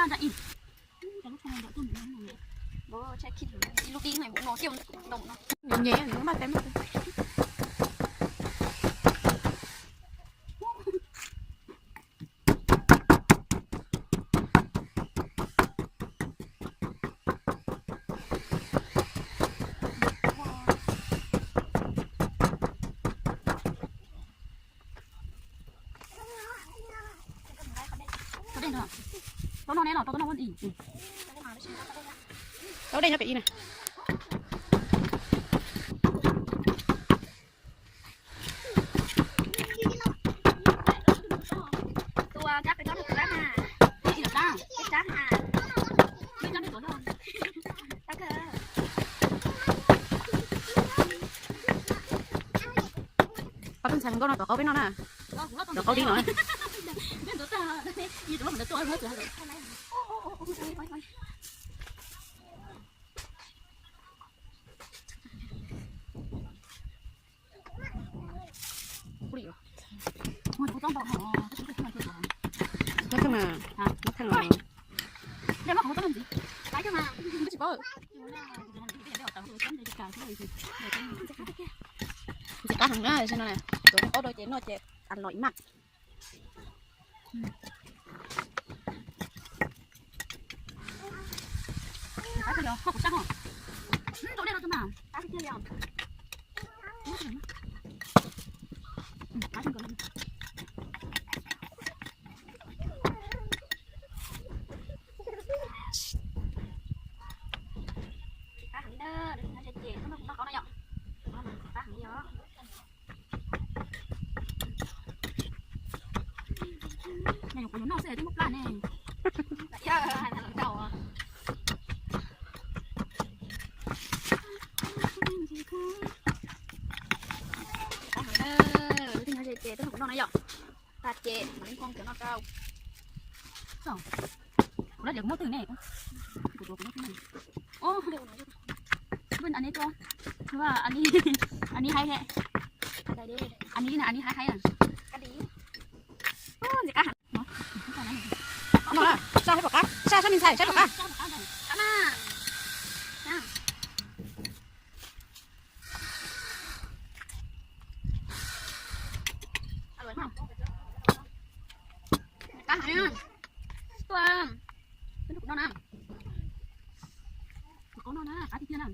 Ib lub dib no, no kiag, no. Nyev nyev, nws maj teb maj teb. Rau dej no, rau no ne, los rau no ua ntej. Rau dej nyob pem ib na. Ob tug ntxhais hluas nkauj no tuav qaub peb noj na. Tuav qaub dib no. Nyob thaj na, nyob thaj na. Ntxim qab heev na, no tuav qaub rau ces noj ces a los ib maj. Qab heev li na, no ces noj qaub no yom. Qab heev li os. Nyuam qhuav yuav noj xwb twb muab plaj ne. Qab heev na, lub twb nyob ze ces twb muab noj na yom. Tas ces mam li nphoo cov no rau. Kuv lab diam kuv muab twg ne? Kuv tuav kuv muab twg ne? Ub, ani tuaj, ani, ani haib he. Ani na, ani haib haib na. Ntxim qab heev. No, saj saib pom qab, saj saib me ntxhais saib pom qab. Qab heev. Tuaj, tuaj noj na. Kuv qaub noj na, qab tiag tiag na.